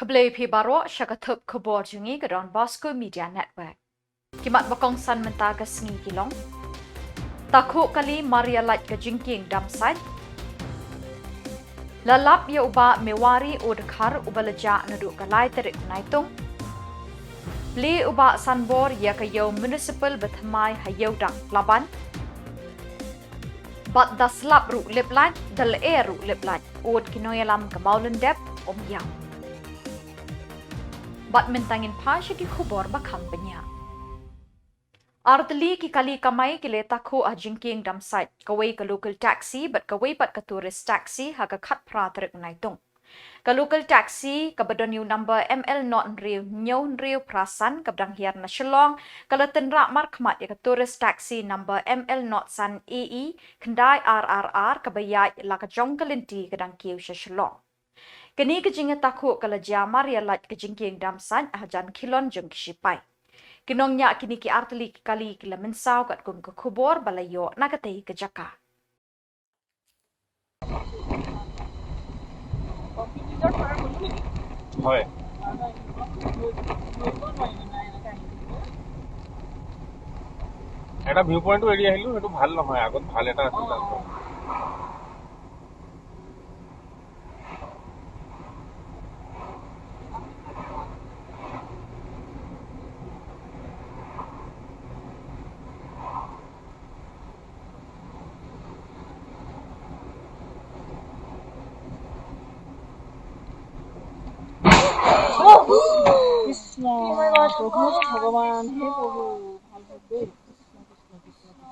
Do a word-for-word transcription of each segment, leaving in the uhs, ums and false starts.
Khublei phi baroh sha ka thup khubor jong ngi ka Don Bosco Media Network. Ki mat ba kongsan mynta ka sngi ki long: Takhuh kali mar ïa lait ka jingkieng dam sait. La lap ïa u Bah Mewari O Dkhar uba la jah naduh ka lai tarik Naitung. Plie u Bah Sanbor ïa ka ïew municipal ba thymmai ha Ïewdang Plaban. Bad da slap ruh lip lait, da lyer ruh lip lait, ud ki nongïalam ka Mawlyndep Umïaw. Bad mynta ngin phai sha ki khubor ba kham bniah. Artylli ki kali kamai ki la takhuh ha jingkieng dam sait, kawei ka local taxi bad kawei pat ka tourist taxi ha ka khatphra tarik Naitung. Ka local taxi kaba don ïa u number M L nought hynriew hynñiew hynriew phra san kaba dang hiar na Shillong, ka la tynrah markhmat ïa ka tourist taxi number M L nought san A E khyndai R R R kaba ïaid la ka jong ka lynti ka dang kiew sha Shillong. Kane ka jingïatakhuh ka la jia mar ïa lait ka jingkieng dam sait hajan khilon jong ki shipai. Ki nongñiah kine ki artylli ki kali ki la mynsaw katkum ka khubor ba la ïoh na katei ka jaka. হয়। এটা ভিউ পইণ্টো এৰি আহিলোঁ, সেইটো ভাল নহয়, আগত ভাল এটা আছিল তাত। কৃষ্ণ, প্রভু ভগবান, হে প্রভু, ভাল হওক দেই। কৃষ্ণ, কৃষ্ণ, কৃষ্ণ, কৃষ্ণ।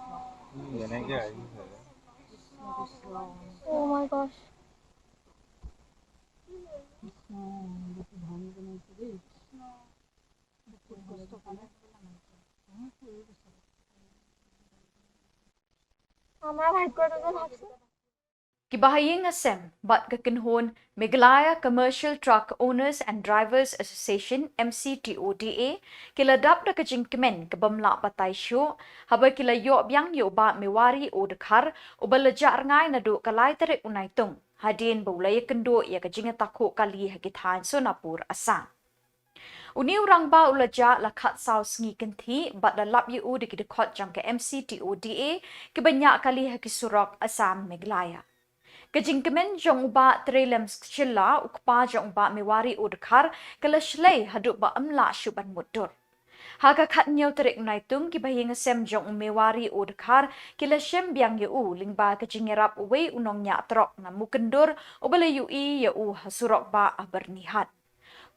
কৃষ্ণ, কৃষ্ণ। Oh my gosh. কৃষ্ণ, বহুত ভয়ংকর হয়েছে দেই। Ki bahaïing hasem bad ka kynhun Meghalaya Commercial Truck Owners and Drivers Association, M C T O D A, ki la dap da ka jingkmen ka bym lah batai shuh haba ki la ïoh biang ïa u Bah Mewari O Dkhar uba la jah rngai naduh ka lai tarik u Naitung, hadien ba u la ïakynduh ïa ka jingïatakhuh kali ha ki thaiñ Sonapur, Assam. Une u rangbah u la jah la khatsaw sngi kynthih bad la lap ïa u da ki dkhot jong ka M C T O D A kiba ñiah kali ha ki surok Assam Meghalaya. Ka jingkmen jong u Bah Treilem Shylla, u kpa jong u Bah Mewari O Dkhar, ka la shlei haduh ba ym lah shuh ban mutdur. Ha ka khathynñiew tarik Naitung, ki bahaïing hasem jong u Mewari O Dkhar ki la shem biang ïa u lyngba ka jingïarap uwei u nongñiah trok na Mukyndur uba la ïohi ïa u ha surok bah ha Byrnihat.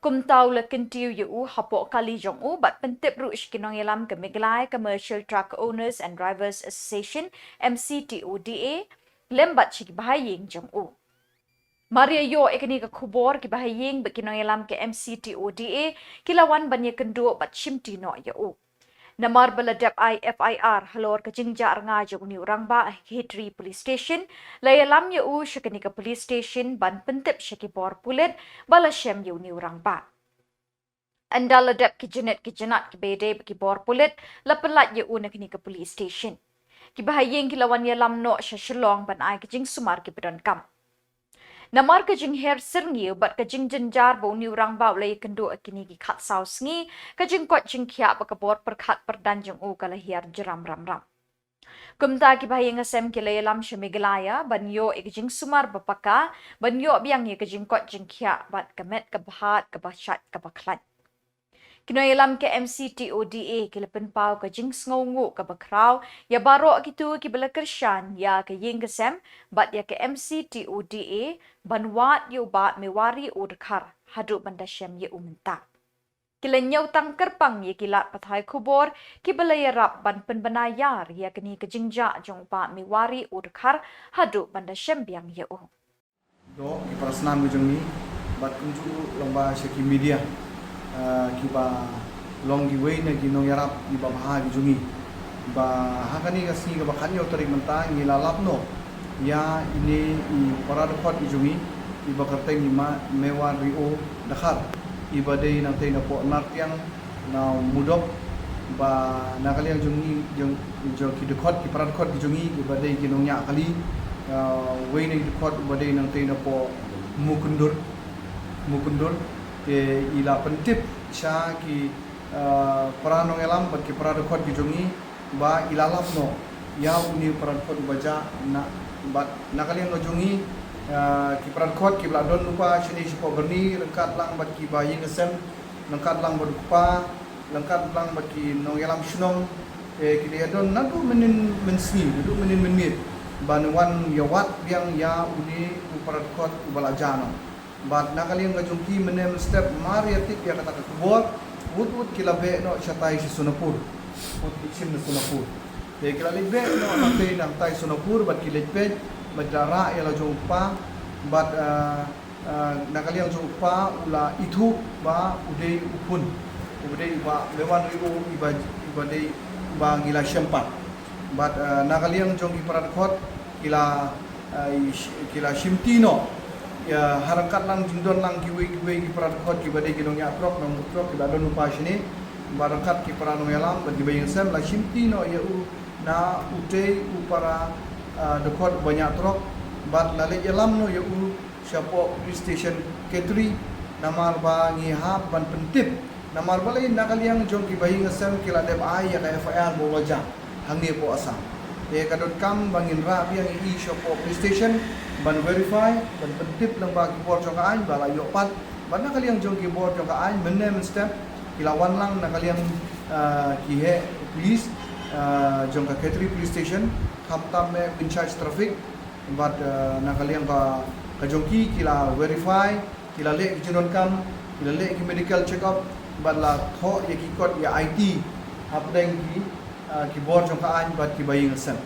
Kumta u la kyntiew ïa u hapoh kali jong u bad pyntip ruh sha ki nongïalam ka Meghalaya Commercial Truck Owners and Drivers Association, M C T O D A, lem bad sha ki bahaïing jong u. Mar ïa ïoh ïa kane ka khubor, ki bahaïing bad ki nongïalam ka M C T O D A ki la wan ban ïakynduh bad shimti noh ïa u. Namar ba la dep ai F I R halor ka jingjah rngai jong une u rangbah ha Khetri Police Station, la ïalam ïa u sha kane ka police station ban pyntip sha ki bor pulit ba la shem ïa une u rangbah. Ynda la dep ki jynit ki jynat kiba ïadei bad ki bor pulit, la pyllait ïa u na kane ka police station. Ki bahaïing ki la wan ïalam noh sha Shillong ban ai ka jingsumar kiba donkam. Namar ka jingher syrngiew bad ka jingjynjar ba une u rangbah u la ïakynduh ha kine ki khatsaw sngi, ka jingkoit jingkhiah bad ka bor pyrkhat pyrdaiñ jong u ka la hiar jram ram ram. Kumta ki bahaïing hasem ki la ïalam sha Meghalaya ban ïoh ïa ka jingsumar ba paka, ban ïoh biang ïa ka jingkoit jingkhiah bad ka met ka bhad kaba shait kaba khlaiñ. Ki nongïalam ka M C T O D A ki la pynpaw ka jingsngewnguh kaba khraw ïa baroh kito kiba la kyrshan ïa ka ïing ka sem bad ïa ka M C T O D A ban wad ïa u Bah Mewari O Dkhar haduh ban da shem ïa u mynta. Ki la ñiewtang kyrpang ïa ki lad pathai khubor kiba la ïarap ban pynbna ïar ïa kane ka jingjah jong u Bah Mewari O Dkhar haduh ban da shem biang ïa u. Doh ki para snam ki jong ngi bad kumjuh ruh lyngba sha ki media, ah, kiba long kiwei na ki nongïarap kiba bha ki jong ngi. Ba ha kane ka sngi kaba khathynñiew tarik mynta ngi la lap noh ïa ine i para dkhot ki jong ngi iba kyrteng i Ma-, Mewari O Dkhar, iba dei nangtei na poh Nartiang na Mudok, ba na ka liang jong ngi, jong, jong ki dkhot, ki para dkhot ki jong ngi, kiba dei ki nongñiah kali, ah, wei na ki dkhot uba dei nangtei na poh Mukyndur, Mukyndur, Te i la pyntip sha ki, ah, para nongïalam bad ki para dkhot ki jong ngi ba i la lap noh ïa une u para dkhot uba jah na, bad na ka liang ka jong ngi, ah, ki para dkhot kiba la don lypa shane shapoh Byrni ryngkat lang bad kiba ïing sem, ryngkat lang bad u kpa, ryngkat lang bad ki nongïalam shnong. Te ki la ïadon naduh mynhynnin mynsngi, naduh mynhynnin mynmiet ban wan ïawad biang ïa une u para dkhot uba la jah noh. Bad na ka liang ka jong ki mynne mynstep mar ïa tip ïa kata ka khubor, wut wut ki la beh noh shatai sha Sonapur. Wut wut shim na Sonapur. Te ki la leit beh noh nangtai nangtai Sonapur bad ki leit peit bad la rah ïa la jong u kpa bad, ah, ah, na ka liang jong u kpa u la ithuh ba u dei u khun. U dei uba Mewan Rio iba, iba dei uba ngi la shem pat. Bad, ah, na ka liang jong ki para dkhot ki la, ah, i sh-, ki la shimti noh ïa ha ryngkat lang jingdon lang kiwei kiwei ki para dkhot kiba dei ki nongñiah trok, nongbuh trok kiba don lypa shane. Bad ryngkat ki para nongïalam bad kiba ïing sem la shimti noh ïa u na utei u para, ah, dkhot uba ñiah trok bad la leit ïalam noh ïa u shapoh Police Station Khetri namar ba ngi hap ban pyntip. Namar balei na ka liang jong kiba ïing sem ki la dep ai ïa ka F I R ba u la jah hangne hapoh Assam. Te ka donkam ba ngin rah biang ïa i shapoh Police Station ban verify, ban pyntip lyngba ki bor jong ka aiñ ba la ïoh pat. Bad na ka liang jong ki bor jong ka aiñ mynne mynstep ki la wan lang na ka liang, ah, ki heh police, ah, jong ka Khetri Police Station, khamtam eh in charge traffic. Bad, ah, na ka liang ba ka jong ki ki la verify, ki la leh ki jingdonkam, ki la leh ki medical check up, bad la thoh ïa ki kot ïa I T hapdeng ki, ah, ki bor jong ka aiñ bad kiba ïing sem.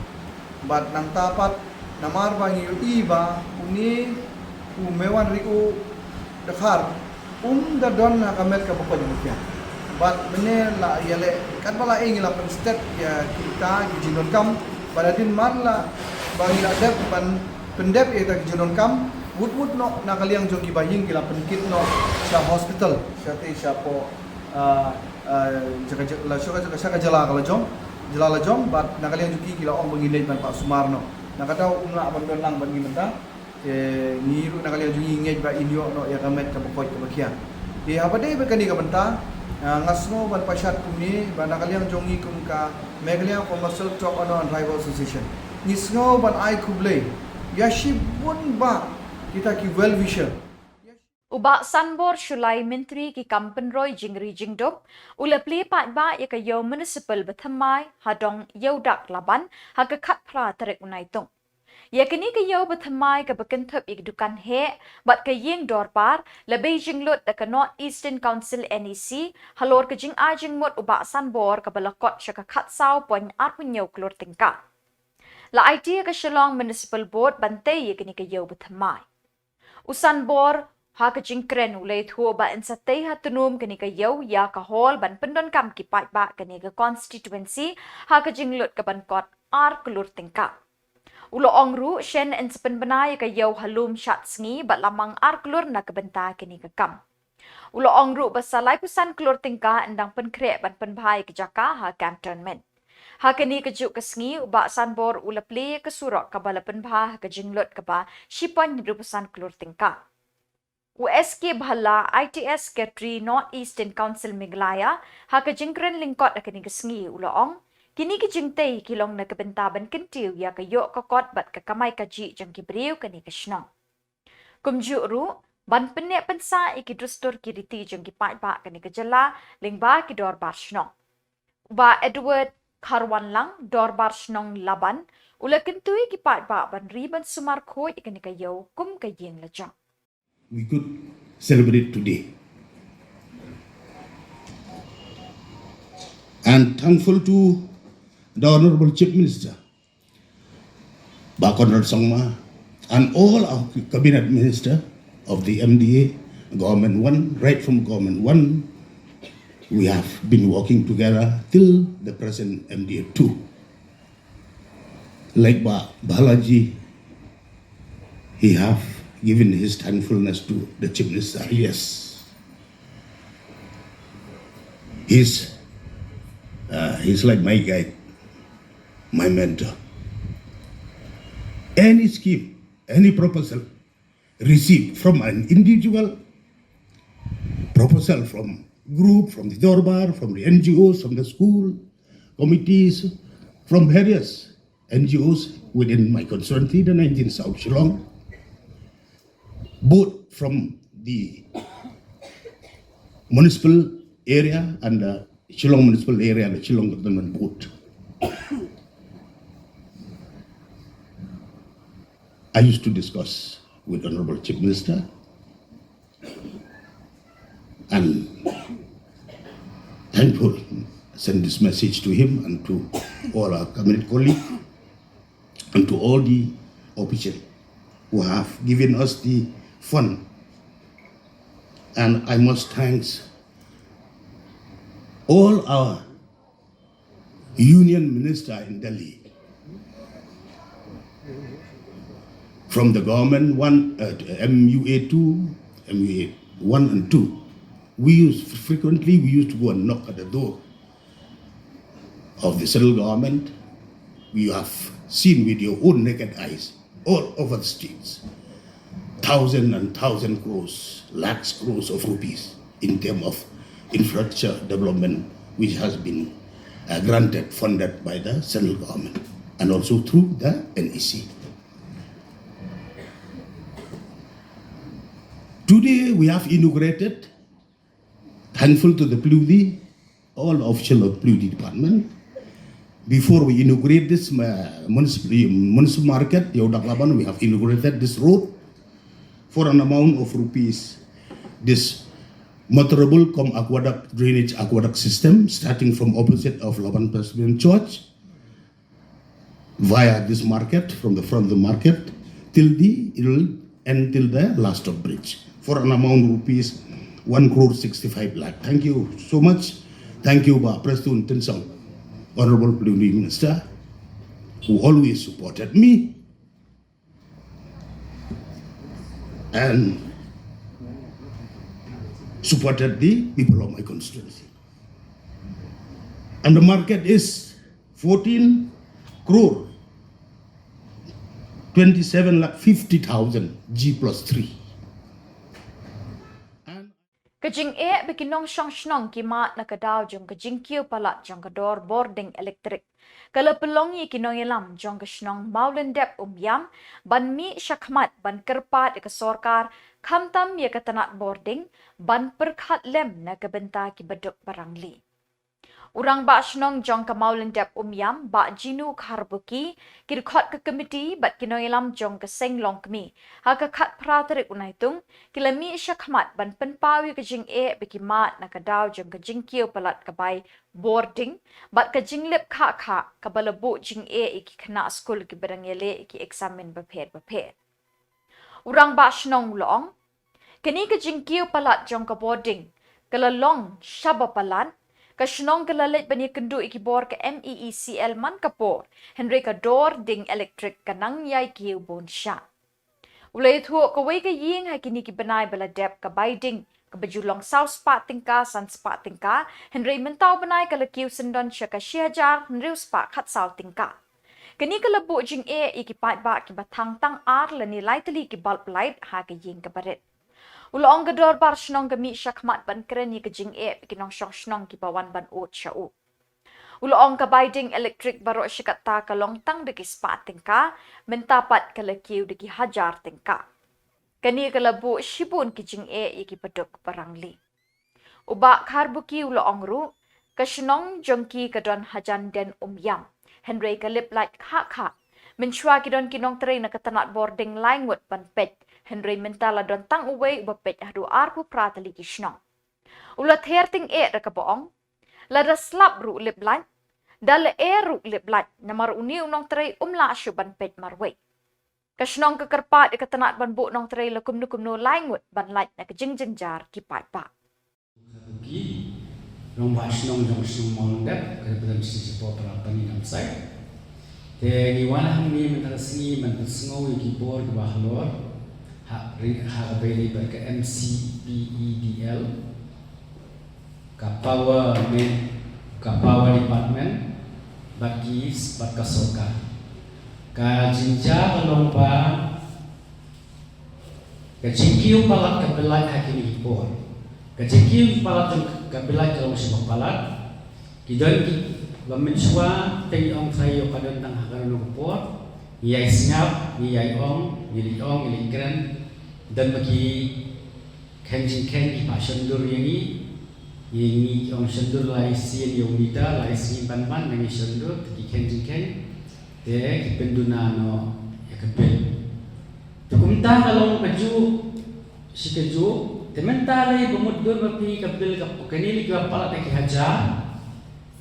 Bad nangta pat namar ba ngi ïohi ba une u Mewan Rio Dkhar um da don ha ka met kaba koit ba khiah. Bad mynne la ïaleh katba la ïeng la pynstet ïa kita ki jingdonkam bad hadien mar la ba ngi la dep ban pyndep ïa kita ki jingdonkam, wut wut noh na ka liang jong kiba ïing ki la pynkit noh sha hospital, shatei shapoh, ah, ah, jaka, jaka, la sha ka, sha ka jylla ka la jong, jylla la jong, bad na ka liang jong ki ki la ong ba ngin leit ban pah sumar noh. Na ka daw um lah ban don lang bad ngi mynta. Te ngi ruh na ka liang jong ngi ngeit ba in ïoh noh ïa ka met kaba koit kaba khiah. Te haba dei bad kane ka bynta, ah, nga sngew ban pashat kumne ba na ka liang jong ngi kum ka Meghalaya Commercial Truck Owner and Driver Association, ngi sngew ban ai khublei ïa shibun bah kita ki well wisher. U Bah Sanbor Shullai, Myntri ki kam pynroi jingri jingdup, u la plie paidbah ïa ka ïew municipal ba thymmai ha dong Ïewdak Laban ha ka khatphra tarik u Naitung. Ïa kane ka ïew ba thymmai kaba kynthup ïa ki dukan heh bad ka ïing dorbar la bei jinglut da ka North Eastern Council, N E C, halor ka jingai jingmut u Bah Sanbor kaba la kot sha ka khatsaw point arphew hynñiew klur tyngka. La aiti ïa ka Shillong Municipal Board ban tei ïa kane ka ïew ba thymmai. U Sanbor ha ka jingkren u la ïathuh ba yn sa tei ha tnum kane ka ïew ïa ka hall ban pyndonkam ki paidbah kane ka constituency ha ka jinglut ka ban kot ar klur tyngka. U la ong ruh shen yn sa pynbna ïa ka ïew ha lum shad sngi bad la mang ar klur na ka bynta kane ka kam. U la ong ruh ba sa laiphew san klur tyngka yn dang pynkhreh ban pynbha ïa ka jaka ha cantonment. Ha kane ka juh ka sngi u Bah Sanbor u la plie ïa ka surok kaba la pynbha ha ka jinglut kaba shi point hynriewphew san klur tyngka. U S K Bhalla, I T S Secretary, North Eastern Council Meghalaya, ha ka jingkren lyngkot ha kane ka sngi u la ong, kine ki jingtei ki long na ka bynta ban kyntiew ïa ka ïoh ka kot bad ka kamai kajih jong ki briew kane ka shnong. Kumjuh ruh ban pynneh pynsah ïa ki dustur ki riti jong ki paidbah kane ka jylla lyngba ki dorbar shnong. U Bah Edward Kharwanlang, Dorbar Shnong Laban, u la kyntu ïa ki paidbah ban ri ban sumar khuid ïa kane ka ïew kum ka ïing la jong. We could celebrate today. And thankful to the Honorable Chief Minister, Bah Conrad Sangma, and all our cabinet minister of the M D A, government one, right from government one, we have been working together till the present M D A two. Like Bah Bhalla ji, he have given his thankfulness to the Chief Minister. Yes. He's, uh, he's like my guide, my mentor. Any scheme, any proposal received from an individual, proposal from group, from the Dorbar, from the N G Os, from the school committees, from various N G Os within my constituency, the nineteen South Shillong, both from the municipal area and the Shillong municipal area and the Shillong Cantonment Board. I used to discuss with Honorable Chief Minister and thankful, send this message to him and to all our cabinet colleagues and to all the officials who have given us the fund. And I must thanks all our union minister in Delhi, from the government one, uh, M U A two, M U A one and two. We used frequently, we used to go and knock at the door of the central government. We have seen with your own naked eyes all over the streets, thousand and thousand crores, lakhs crores of rupees in term of infrastructure development, which has been, uh, granted, funded by the central government and also through the N E C. Today we have inaugurated, thankful to the P W D, all official of P W D department. Before we inaugurate this, uh, municipal, municipal market, Yawdak Laban, we have inaugurated this road for an amount of rupees. This motorable cum aqueduct, drainage aqueduct system, starting from opposite of Laban Presbyterian Church, via this market, from the front of the market till the, it will end till the last of bridge, for an amount rupees one crore sixty-five lakh. Thank you so much. Thank you, Bah Prestone Tynsong, Honorable P W D Minister, who always supported me and supported the people of my constituency. And the market is fourteen crore twenty-seven lakh fifty thousand G plus three. And Ka jingeh ba ki nongshong shnong ki mad na ka daw jong ka jingkiew palat jong ka dor bording elektrik ka la pynlong ïa ki nongïalam jong ka shnong Mawlyndep Umïam ban mih shakhmat ban kyrpad ïa ka sorkar khamtam ïa ka tnat bording ban pyrkhat lem na ka bynta ki baduk barangli. U rangbah shnong jong ka Mawlyndep Umïam, Bah Jinu Kharbuki, ki dkhot ka komiti bad ki nongïalam jong ka seng longkmie ha ka khatphra tarik u Naitung ki la mih shakhmat ban pynpaw ïa ka jingeh ba ki mad na ka daw jong ka jingkiew palat ka bai bording bad ka jinglip khah khah kaba la buh jingeh ïa ki khynnah skul kiba dang ïaleh ïa ki eksamin bapher bapher. U rangbah shnong u la ong, kane ka jingkiew palat jong ka bording ka la long shaba palat, ka shnong ka la leit ban ïakynduh ïa ki bor ka M E E C L man ka por, hynrei ka dor ding elektrik ka nang ïai kiew bun shah. U la ïathuh, kawei ka ïing ha kine ki bnai ba la dep ka bai ding kaba ju long saw spah tyngka, san spah tyngka, hynrei mynta u bnai ka la kiew syndon sha ka shi hajar hynriew spah khatsaw tyngka. Kane ka la buh jingeh ïa ki paidbah kiba thang tang ar lane lai tylli ki bulb light ha ka ïing kaba rit. U la ong ka dorbar shnong ka mih shakhmat ban kren ïa ka jingeh ba ki nongshong shnong kiba wan ban ud sha u. U la ong ka bai ding elektrik baroh shi katta ka long tang da ki spah tyngka, mynta pat ka la kiew da ki hajar tyngka. Kane ka la buh shibun ki jingeh ïa ki baduk barangli. U Bah Kharbuki u la ong ruh, ka shnong jong ki ka don hajan den Umïam, hynrei ka lip lait khah khah. Mynshuwa ki don ki nongtrei na ka tnat bording lai ngut ban peit, hynrei mynta la don tang uwei uba peit haduh arphew phra tylli ki shnong. U la ther tyngeh da kaba ong, lada slap ruh lip lait, da lyer ruh lip lait, namar une u nongtrei um lah shuh ban peit marwei. Ka shnong ka kyrpad ïa ka tnat ban buh nongtrei la kumno kumno lai ngut ban lait na ka jingjynjar ki paidbah. Ki rangbah shnong jong ka shnong Mawlyndep, ka dei ba don shi hajar para para ni dang sai. Te ngi wan hangne mynta ka sngi ban pynsngew ïa ki bor kiba halor ha ri ha kaba ïadei bad ka M C P E D L, ka power man, ka power department, bad ki bad ka sorkar. Ka jingjia ka long ba ka jingkiew palat ka pynlait ha kine ki por. Ka jingkiew palat jong ka Bill ka long shisha palat. Ki don kiba mynshuwa te ngi ong trai ïoh ka don tang ha kano kano ka por. Ngi ïai sngap, ngi ïai ong, ngi leit ong, ngi leit kren. Don ma ki kheiñ jingkheiñ kiba shon dur ïa ngi. Ngi, ngi ong shon dur lai sien ïa u mita, lai sien ban ban, ngi shon dur, te ki kheiñ jingkheiñ. Te ki pynduna noh ïa ka Bill. Te kumta ka long kajuh shi kajuh, te mynta lei ba mutdur ma phi ka Bill ka, kane lei kiba palat da ki hajar,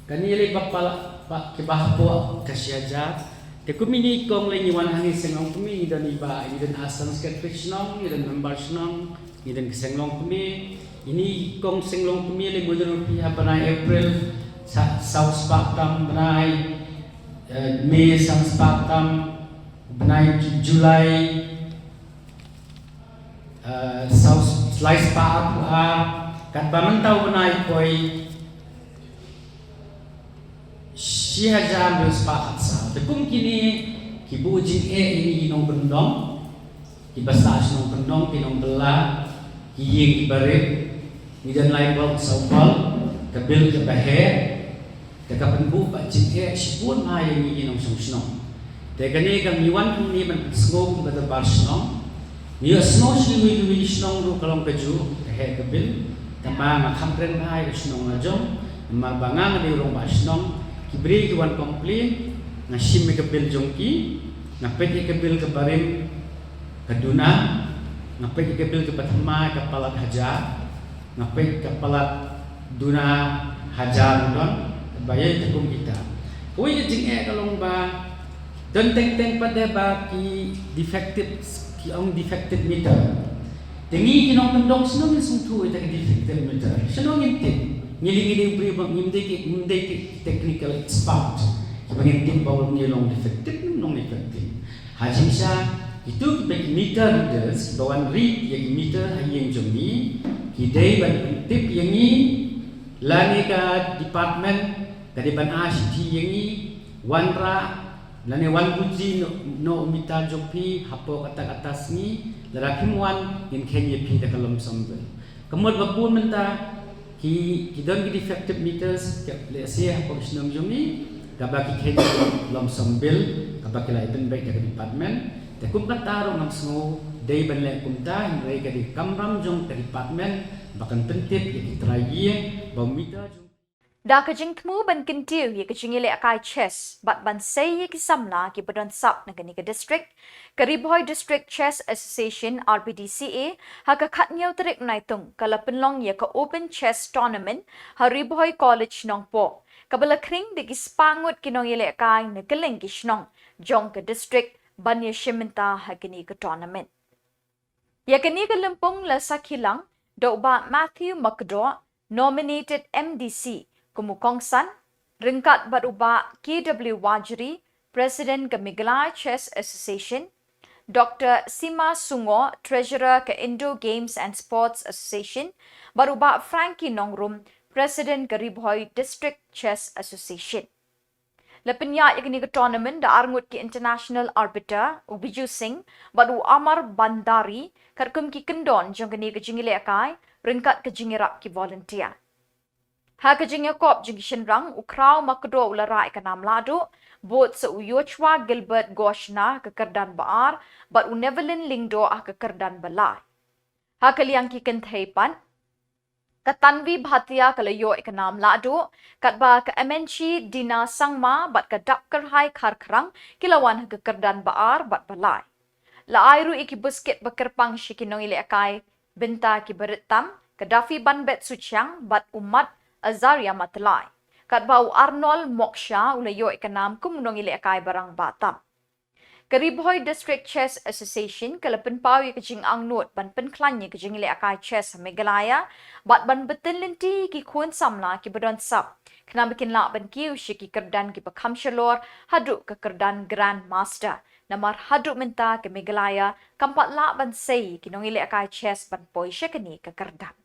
kane lei ba palat ba kiba hapoh ka shi hajar. Te kum ine i kong lei ngi wan hangne seng long kmie, ngi don i ba, ngi don assistant secretary shnong, ngi don member shnong, ngi don ki seng long kmie. Ine i kong seng long kmie lei mutdur ma phi ha bnai April, sa, saw spah tam, bnai, eh, May, san spah tam, bnai Ju-, July, eh, saw, lai spah arphew ar, katba mynta u bnai poi shi hajar hynriew spah khatsaw. Te kum kine ki buh jingeh ïa ngi ki nongkyndong, kiba sah shnong kyndong, ki nongbylla, ki ïing kiba rit, ngi don lai bok saw bok, ka Bill kaba heh, te ka pynbuh ba jingeh shibun bha ïa ngi ki nongshong shnong. Te kane ka ngi wan hangne ban pynsngew kum ka dorbar shnong. Ngi ïohsngew sha kiwei kiwei ki shnong ruh ka long kajuh ka heh ka Bill. Tangba nga kham kren bha ïa ka shnong la jong. Namar ba nga nga dei u rangbah shnong. Ki briew ki wan complain. Nga shim ïa ka Bill jong ki. Nga peit ïa ka Bill ka barim ka duna. Nga peit ïa ka Bill kaba thymmai ka palat hajar. Nga peit ka palat duna hajar don, ba ïa te kum kita. Kawei ka jingeh ka long ba don teng teng pat de ba ki defective, ki ong defective meter. Te ngi ki nongkyndong shano ngin sngewthuh ïa ka defective meter? Shano ngin tip? Ngi lei ngi dei u briew ba ngim dei ki, ngim dei ki technical expert kiba ngin tip ba u long defective ne ym long defective. Ha jingshisha kitu kiba ki meter readers ba wan read ïa ki meter ha ïing jong ngi, ki dei ban pyntip ïa ngi lane ka department ka dei ban ai shithi ïa ngi, wanrah lane wan bujli noh, noh u meter jong phi hapoh kata kata sngi, lada phim wan ngin kheiñ ïa phi da ka lump sum bill. Ka mut ba bun mynta ki, ki don ki defective meters, ka lehse hapoh shnong jong ngi, kaba ki kheiñ lump sum bill, kaba ki la ïa pynbeit da ka department. Te kum kata ruh ngam sngew dei ban leh kumta, hynrei ka dei ka kamram jong ka department ba kan pyntip ïa ki trai ïing ba u meter jong Da ka jingthmu ban kyntiew ïa ka jingïalehkai chess bad ban sei ïa ki samla kiba don sap na kane ka district, ka Ri Bhoi District Chess Association, R B D C A, ha ka khathynñiew tarik Naitung ka la pynlong ïa ka Open Chess Tournament ha Ri Bhoi College Nongpoh, kaba la khring da ki spah ngut ki nongïalehkai na kylleng ki shnong jong ka district ban ïashim bynta ha kane ka tournament. Ïa kane ka lympung la sakhi lang da u Bah Matthew Makdoh, nominated M D C, kum u kongsan, ryngkat bad u Bah K W Wajri, President ka Meghalaya Chess Association, Doctor Sima Sungoh, Treasurer ka Indo Games and Sports Association, bad u Bah Frankie Nongrum, President ka Ri Bhoi District Chess Association. La pynïaid ïa kane ka tournament da arngut ki international arbiter, u Biju Singh bad u Amar Bhandari, katkum ki kyndon jong kane ka jingïalehkai ryngkat ka jingïarap ki volunteer. Ha ka jingïakop jong ki shynrang, u Khraw Makdoh u la rah ïa ka nam lahduh, bud sa u Yochwa Gilbert Goshna ha ka kyrdan ba ar bad u Nevelin Lyngdoh ha ka kyrdan ba lai. Ha ka liang ki kynthei pat, ka Tanvi Bhatia ka la ïoh ïa ka nam lahduh, katba ka Amenchi Dina Sangma bad ka Dapkyrhai Kharkhrang ki la wan ha ka kyrdan ba ar bad ba lai. La ai ruh ïa ki buskit ba kyrpang sha ki nongïalehkai bynta kiba rit tam, ka Daffy Banbet Suchiang bad u Mat Azaria Matlai. Katba u Arnold Moksha u la ïoh ïa ka nam kum u nongïalehkai ba rangbah tam. Ka Ri Bhoi District Chess Association ka la pynpaw ïa ka jingangnud ban pynkhlaiñ ïa ka jingïalehkai chess ha Meghalaya bad ban btin lynti ïa ki khun samla kiba don sap, khnang ba kin lah ban kiew sha ki kyrdan kiba kham shalor haduh ka kyrdan Grandmaster. Namar haduh mynta ka Meghalaya kam pat lah ban sei ïa ki nongïalehkai chess ban poi sha kane ka kyrdan.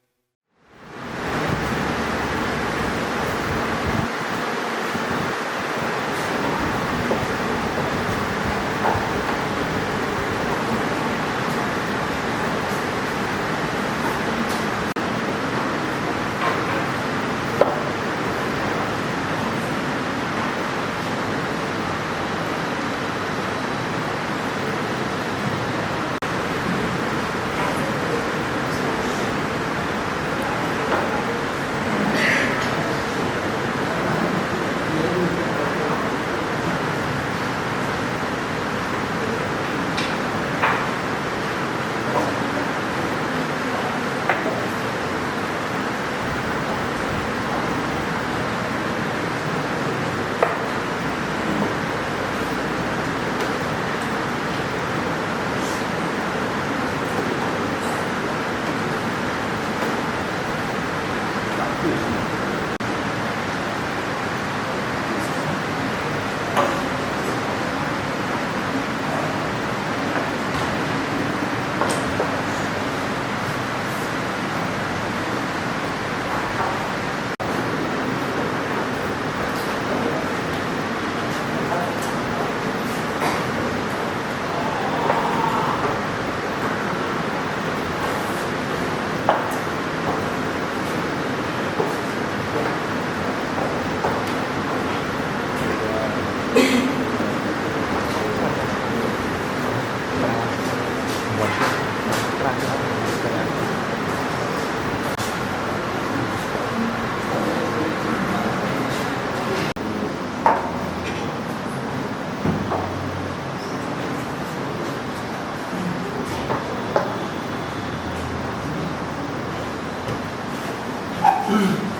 Bad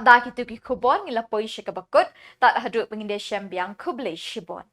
da kitu ki khubor ngi la poi sha kaba kut, tad haduh ba ngin ïashem biang, khublei shibun.